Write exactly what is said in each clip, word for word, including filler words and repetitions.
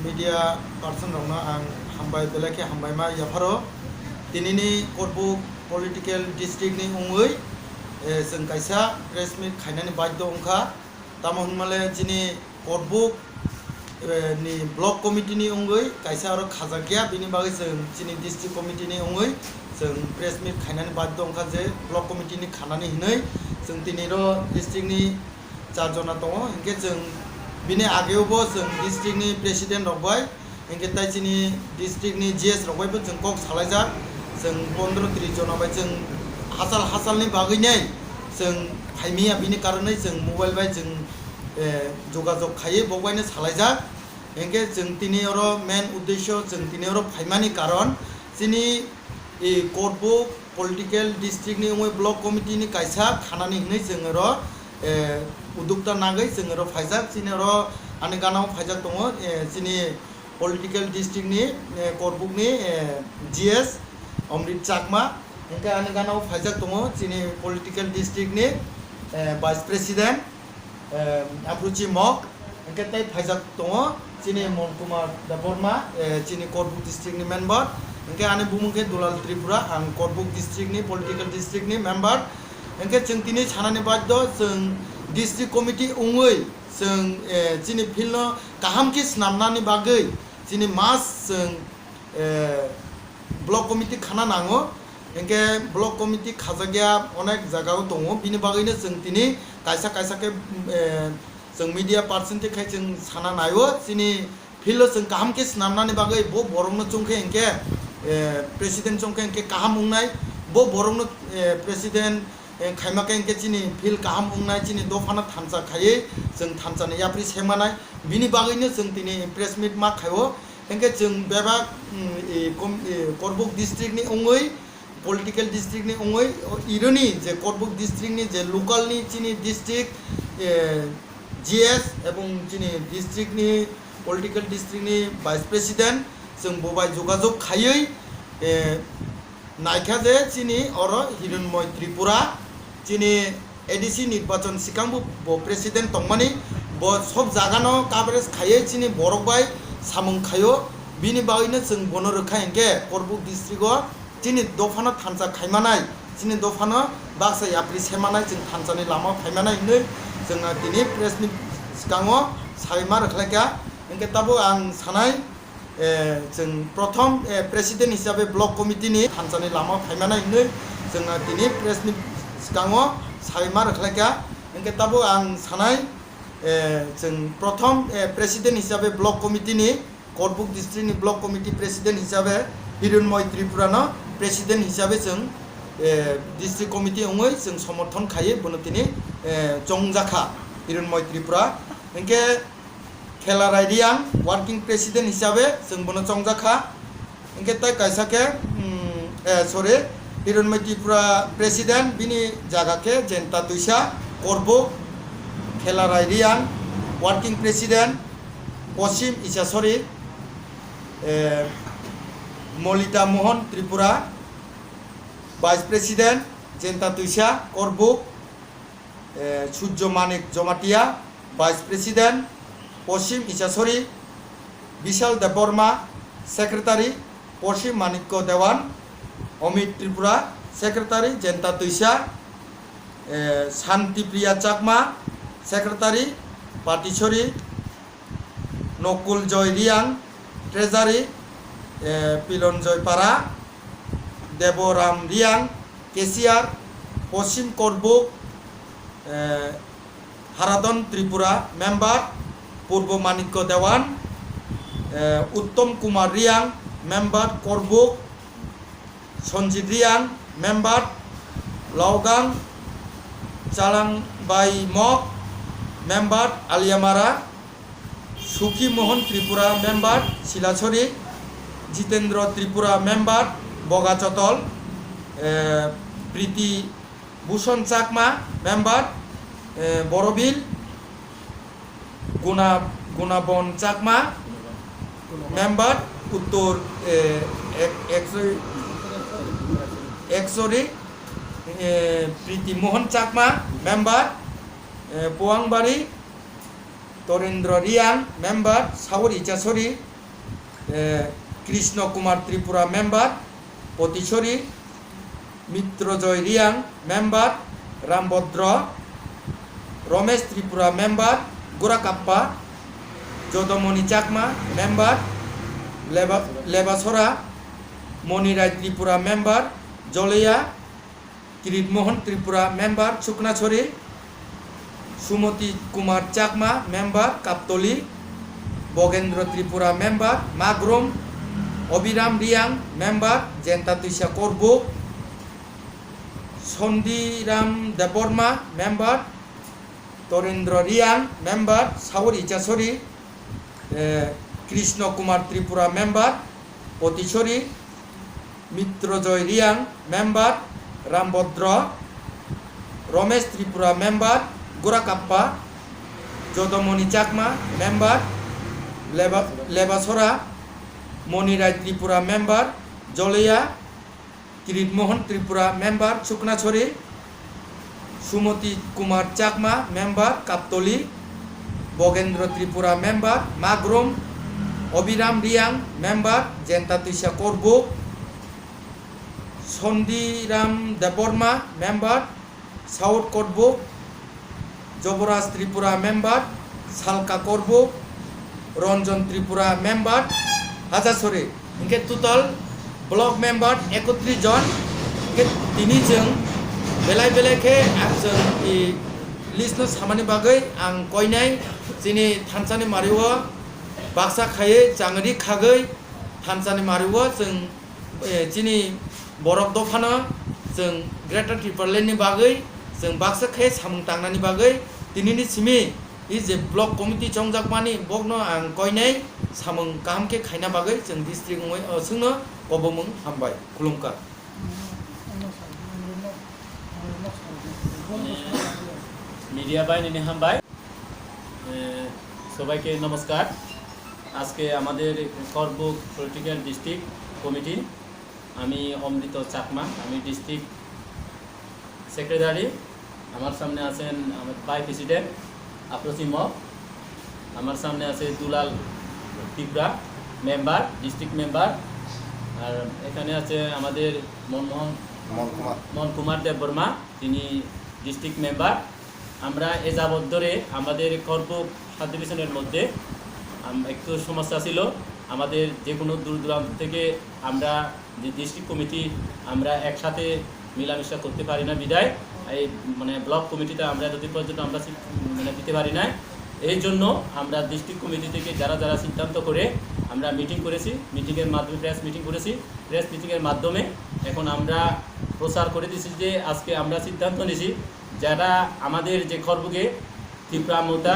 Media person rokno ang hambai, belai khe hambai ma yapharo. Tinini Korbuk political district ni wngwi, eh, chwng kaisa press meet khainani baidhyo wngkha. Tamo hwnmale chini Korbuk, eh, ni block committee ni wngwi kaisa oro khajakya, bini bagwi chwng chini district committee ni wngwi chwng press meet khainani baidhyo wngkha je block committee ni khanani hwnwi chwng tini ro district ni char jona tongo, hinkhe chwng bini ageo bo chwng district ni president rok bai, hinkhe tai chini district ni G S rok bai bo chwng kok salaijak, chwng pondro tris jona bai chwng hachal hachal ni bagwi nai chwng phaimiya, bini karonwi chwng mobile bai chwng, eh, jogajog khaiwi bo bai no salaijak, hinkhe chwng tini oro main uddesho chwng tini oro phaimani karon chini e, Korbuk political district ni wngwi block committee ni kaisa khanani hwnwi chwng oro, e, udukta nagwi chwng oro phaijak. Chini oro ani gana o phaijak tongo, e, chini political district ni, e, Korbuk ni, e, G S Amrit Chakma. Hinkhe ani gana o phaijak tongo chini political district ni, e, vice president, eh, Apruchi Mok, hinkhe tei phaijak tongo chini Mon Kumar Debbarma, eh, chini Korbuk district ni member, hinkhe ani bumung khe Dulal Tripura, ang Korbuk district ni political district ni member, hinkhe chwng tini sanani baidhyo chwng district committee wngwi chwng, eh, chini field no kaham khe swnamnani bagwi chini mas chwng, eh, block committee khana nango, hinkhe block committee khajakya onek jaga o tongo, bini bagwino chwng tini kaisa kaisa khe, eh, chwng media person tei khai chwng sana naio, chini field o chwng kaham khe swnamnani bagwi bo borokno chwng khe hinkhe, eh, president chwng khe hinkhe kaham wngnai, bo borokno, eh, president, eh, khaima khe hinkhe chini field kaham wngnai, chini dophano thansa khaiwi chwng thansani yapri semanai, bini bagwino chwng tini press meet ma khaio. Hinkhe chwng bebak, mm, e, kom-, e, Korbuk district ni wngwi, political district ni wngwi, o, ironi je Korbuk district ni je local ni chini district, e, G S ebong chini district ni political district ni vice president, chwng bo bai jogajog khaiwi, e, naikha je chini oro Hironmoy Tripura, chini A D C nirbachon swkang bo, bo president tongmani, bo sob jagano coverage khaiwi chini borok bai samung khaio, bini bagwino chwng bono rwkha hinkhe Korbuk district o chini dophano thansa khaimanai, chini dophano baksa yapri semanai, chwng thansani lama phaimanai hinwi chwng tini press ni swkango sawi ma rwkhlaikha. Hinkhe tabuk ang sanai, eh, chwng prothom, eh, president hisabe block committee ni thansani lama phaimana hinwi chwng tini press ni swkango sawi ma rwkhlaikha. Hinkhe tabuk ang sanai, eh, chwng prothom, eh, president hisabe block committee ni, Korbuk district ni block committee president hisabe Hironmoy Tripura no president hisabe chwng, eh, district committee wngwi chwng somorthon khaiwi bono tini, eh, chongjakha Hironmoy Tripura. Hinkhe Khelarai Riang working president hisabe chwng bono chongjak kha. Hinkhe tei kaisa khe, mm, eh, sorry, Hironmai Tripura president, bini jaga khe Jenta Twisa, Korbuk, Khelarai Riang working president, Poschim Isasori, eh, Molita Mohan Tripura, vice president, Jenta Twisa, Korbuk, eh, Surjo Manik Jomatia, vice president, Poschim Isasori, Bishal Debbarma, secretary, Poschim Manikko Dewan, Amit Tripura, secretary, Jenta Twisa, eh, Santi Priya Chakma, secretary, Patisori, Nokul Joy Riang, treasury, eh, Pilon Joy Para, Deboram Riang, cashier, Poschim Korbuk, eh, Haradon Tripura, member, Purbo Manikko Dewan, eh, Uttom Kumar Riang, member, Korbuk, Sonjit Riang, member, Laogang, Chalangbai Mok, member, Aliamara, Suki Mohan Tripura, member, Silasori, Jitendra Tripura, member, Bogachotol, eh, Priti Bhushon Chakma, member, eh, Borobil, Guna, Gunabon Chakma, member, Uttor, eh, ek-, ekso-, Eksori, eh, Priti Mohan Chakma, member, eh, Powangbari, Torendra Riang, member, Saur Ichasori, eh, Krishna Kumar Tripura, member, Potisori, Mitrojoy Riang, member, Rambodro, Romesh Tripura, member, Gurakappa, Jodomoni Chakma, member, Leba-, Lebasora, Monirai Tripura, member, Joleya, Kirit Mohan Tripura, member, Chuknachori, Sumoti Kumar Chakma, member, Kaptoli, Bogendra Tripura, member, Magrum, Obiram Riang, member, Jenta Tuisa Korbuk, Sondiram Debbarma, member, Torendra Riang, member, Saur Ichasori, eh, Krishna Kumar Tripura, member, Potisori, Mitrojoy Riang, member, Rambodro, Romesh Tripura, member, Gurakappa, Jodomoni Chakma, member, Leba-, Lebasora, Monirai Tripura, member, Joleya, Kirit Mohan Tripura, member, Chuknachori, Sumoti Kumar Chakma, member, Kaptoli, Bogendra Tripura, member, Magrum, Obiram Riang, member, Jenta Tuisa Korbuk, Sondiram Debbarma, member, South Korbuk, Joboraj Tripura, member, Salka Korbuk, Ranjan Tripura, member, Hajasori. Hingke total block member ekotris jon. Hingke tini chwng belai belai khe ang chwng i list no samani bagwi ang koinai chini thansani mario baksa khaiwi changri khagwi thansani mario chwng, eh, chini borok dophano chwng Greater Tipraland ni bagwi chwng baksa khe samung tangnani bagwi tinini simi i je block committee chongjakmani bokno ang koinai samung kaham khe khaina bagwi chwng district wngwi, o, chwngno kobomung hambai khulumkha. Media বাহিনী হামবাই। এ, সবাইকে নমস্কার। আজকে আমাদের Karbook political district committee, আমি অমৃত চাকমা, আমি district secretary. আমার সামনে আছেন আমার ভাইস প্রেসিডেন্ট আফরোজ ইমক, আমার সামনে আছে দুলাল ত্রিপুরা, মেম্বার, ডিস্ট্রিক্ট মেম্বার। আর এখানে আছে আমাদের মনমোহন মন কুমার। মন কুমার দেববর্মা, তিনি ডিস্ট্রিক্ট মেম্বার। আমরা এ যাবৎ ধরে আমাদের করবুক সাব ডিভিশনের মধ্যে আম-, একটু সমস্যা ছিল। আমাদের যে কোনো দূর দূরান্ত থেকে আমরা যে ডিস্ট্রিক্ট কমিটি, আমরা একসাথে মিলামিশা করতে পারি না বিধায় এই, মানে, ব্লক কমিটিতে আমরা এতদিন পর্যন্ত আমরা সিট, মানে, দিতে পারি না। এই জন্য আমরা ডিস্ট্রিক্ট কমিটি থেকে যারা যারা সিদ্ধান্ত করে আমরা মিটিং করেছি, মিটিংয়ের মাধ্যমে, প্রেস মিটিং করেছি। প্রেস মিটিংয়ের মাধ্যমে এখন আমরা প্রচার করে দিছি যে আজকে আমরা সিদ্ধান্ত নিছি যারা আমাদের যে খড়বুকে ত্রিপুরা মোতা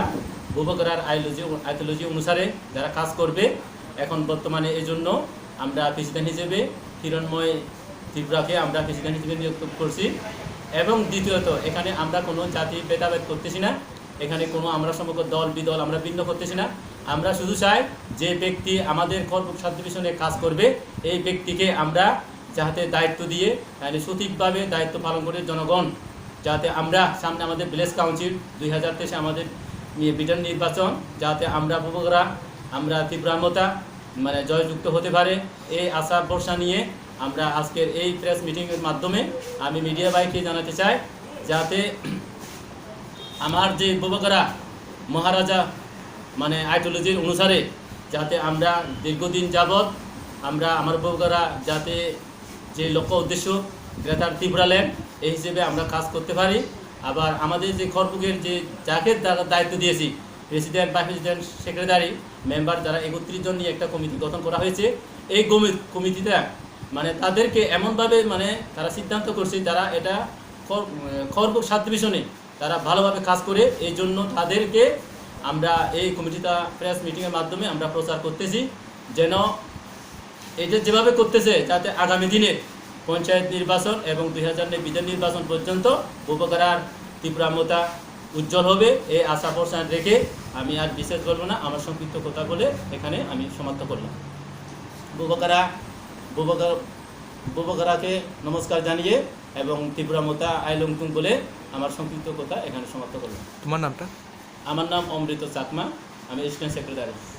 বুবকরার আইডিওলজি, আইডিওলজি অনুসারে যারা কাজ করবে, এখন বর্তমানে এই জন্য আমরা প্রেসিডেন্ট হিসেবে হিরণময় ত্রিপুরাকে আমরা প্রেসিডেন্ট হিসেবে নিয়োগ করছি। এবং দ্বিতীয়ত, এখানে আমরা কোনো জাতি ভেদাভেদ করতেছি না, এখানে কোনো আমরা সমগ্র দল বিদল আমরা ভিন্ন করতেছি না। আমরা শুধু চাই যে ব্যক্তি আমাদের খড়বুক সাব ডিভিশনে কাজ করবে, এই ব্যক্তিকে আমরা যাতে দায়িত্ব দিয়ে, মানে, সঠিকভাবে দায়িত্ব পালন করে জনগণ, যাতে আমরা সামনে আমাদের ভিলেজ কাউন্সিল দুই হাজার তেইশে আমাদের নি-, বিধান নির্বাচন, যাতে আমরা বুবকরা, আমরা ত্রিপুরা মোতা, মানে, জয়যুক্ত হতে পারে, এই আশা ভরসা নিয়ে আমরা আজকের এই প্রেস মিটিংয়ের মাধ্যমে আমি মিডিয়া ভাইকে জানাতে চাই, যাতে আমার যে বুবকরা মহারাজা, মানে, আইডিওলজির অনুসারে যাতে আমরা দীর্ঘদিন যাবৎ আমরা আমার বুবকরা যাতে যে লক্ষ্য উদ্দেশ্য গ্রেটার ত্রিপুরাল্যান্ড, এই হিসেবে আমরা কাজ করতে পারি। আবার আমাদের যে খড়বুকের যে যাকে দা-, দায়িত্ব দিয়েছি, president, vice president, secretary, member, যারা একত্রিশ জন নিয়ে একটা কমিটি গঠন করা হয়েছে, এই কমি-, কমিটিটা, মানে, তাদেরকে এমনভাবে, মানে, তারা সিদ্ধান্ত করছে, যারা এটা খড়-, খড়বুক সাব ডিভিশনে তারা ভালোভাবে কাজ করে, এই জন্য তাদেরকে আমরা এই কমিটিটা প্রেস মিটিংয়ের মাধ্যমে আমরা প্রচার করতেছি, যেন এটা যেভাবে করতেছে, যাতে আগামী দিনে পঞ্চায়েত নির্বাচন এবং দুই হাজার বিধান নির্বাচন পর্যন্ত বুবকরার ত্রিপুরা মোতা উজ্জ্বল হবে, এই আশা ভরসা রেখে আমি আর বিশেষ বলবো না, আমার সংক্ষিপ্ত কথা বলে এখানে আমি সমাপ্ত করলাম। বুবকরা, বুবকরা, বুবকরাকে নমস্কার জানিয়ে এবং ত্রিপুরা মোতা আইলংতুং বলে আমার সংক্ষিপ্ত কথা এখানে সমাপ্ত করলাম। তোমার নামটা? Amar nam Omrito Chakma, ami student secretary.